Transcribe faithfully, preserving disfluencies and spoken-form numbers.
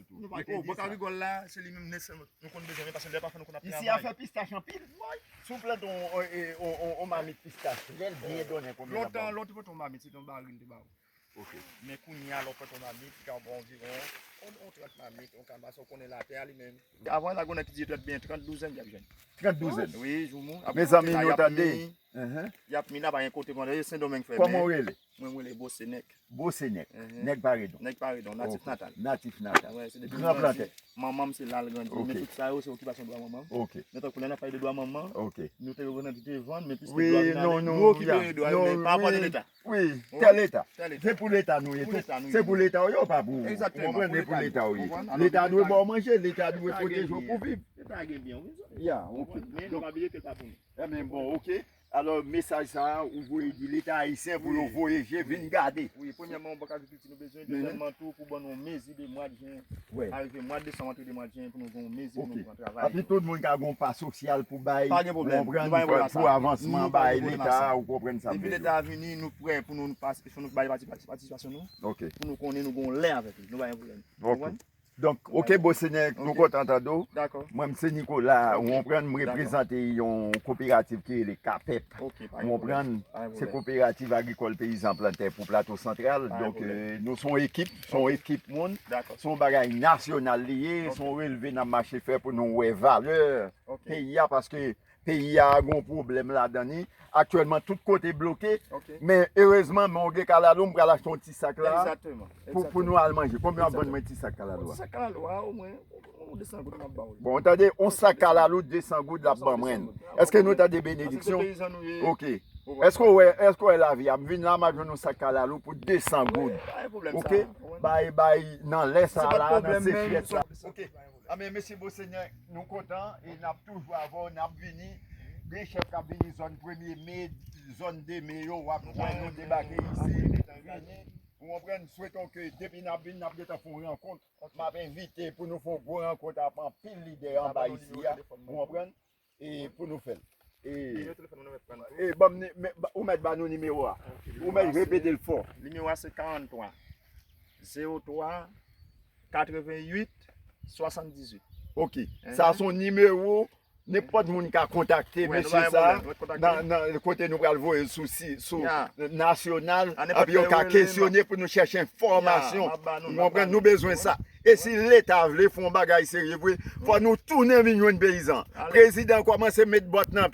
Nou pa gen. Bòka rigòl la, se li menm nèsesè nou konn bezwen men paske lè pafwa nou konn ap travay. Isi a fè pistach anpil. Si w plante yon, yon, yon, yon, yon mamit pistach, lè l byen donnen, konbyen l ap ba w? Lontan, lontan, te pran yon mamit, se te yon baril te ba ou. Ok. Men kounye a, lè w pran yon mamit, li ka ba w anviwon yon, yon trant mamit, yon kanbas, ou konnen latè a li menm. Avan, la gen nèg ki di trant, byen, trant douzèn y ap jwenn. Trant douzèn. Wi, joumou. Mezanmi, nou tande. Y ap mi la, pa gen kote, pandan Sendomeng fèmen. Kòman w rele? Mwen, mwen rele Bosenèk. Bosenèk. Nèg Paredon. Nèg Paredon, natif natal. Natif natal. Gran plantè. Manman m se la l grandi. Men tout sa yo, se okipasyon dwa manman m. Men tankou lè n ap pale de dwa manman, nou te reprezante, te vann, men plis ke dwa vin ale, nou okipe dwa yo, men pa apòte Leta. Wi, tè Leta. Se pou Leta nou ye tou. Se pou Leta w ye, pa pou ou. Ou konprann? Se pou Leta w ye. Leta dwe ba w manje, Leta dwe pwoteje w pou viv. Leta gen byen, wi. Ya, ok. Men nou pa bliye ke l pa pou nou. Ebyen, bon, ok. Alò, mesaj sa a, ou voye di Leta ayisyen pou yo voye je vin gade. Wi, premyèman, yon bank agrikilti nou bezwen. Dezyèmman tou, pou ban nou yon mezi de mwa de jen. Arive mwa de desanm, antre de mwa de jen, pou nou gen yon mezi pou nou pran travay. Epi tout moun ka gen yon pa sosyal pou bay, ou konprann, pou avansman bay Leta, ou konprann sa m vle di. Depi Leta vini, nou prè pou nou, nou pase, pou nou bay pati-, pati-, patisipasyon nou. Pou nou konnen nou gen yon lyen avèk li. Nou pa gen pwoblèm. Ou konprann? Donk, ok, Bosenèk, nou kontan tande w. Mwen, m se Nicolas, ou konprann, m reprezante yon koperativ ki rele kapèp. Ou konprann? Se Koperativ Agrikòl Peyizan Plantè pou Plato Santral. Donk, euh, nou se yon ekip, se yon ekip moun, se yon bagay nasyonal li ye, se yon relve n ap mache fè pou nou wè valè peyi a, paske peyi a gen yon pwoblèm ladan li. Aktyèlman, tout kote bloke. Men erezman, men w gen kalalou, m pral achte yon ti sak la pou, pou nou al manje. Konbyen w ap vann mwen ti sak kalalou a? Ti sak kalalou a, omwen, yon desan goud m ap ba w li. Bon, tande, yon sak kalalou, desan goud l ap ban mwen. Èske nou tande benediksyon? Ok. Èske w wè, èske w wè lavi a? M vin la, m ap jwenn yon sak kalalou pou desan goud. Ok? Bay, bay, nan lè sa a la, nan sechyèt la. Ok. Anben, mesye Bosenèk, nou kontan e n ap toujou avè w, n ap vini. Gen chèf k ap vini zòn premye me, zòn de me yo, w ap jwenn nou debake isi. Vini, ou konprann, swete w ke depi n ap vin, n ap gentan fè yon rankont. M ap envite pou nou fè yon gwo rankont ak anpil lidè anba isi a, ou konprann? E pou nou fè l. E, e ban m ni-, men, ba, ou mèt ba nou nimewo a. Ou mèt repete l fò. Nimewo a se karant twa, zewo twa, katrevenn uit, swasanndizuit. Ok. Sa se yon nimewo, nenpòt moun ka kontakte mesye sa a nan, nan kote nou pral voye l sou si-, sou nasyonal, epi yo ka kesyone pou nou chèche enfòmasyon. Ou konprann? Nou bezwen sa. E si Leta vle fè yon bagay serye vre, fò nou tounen vin jwenn peyizan. Prezidan kòmanse met bòt nan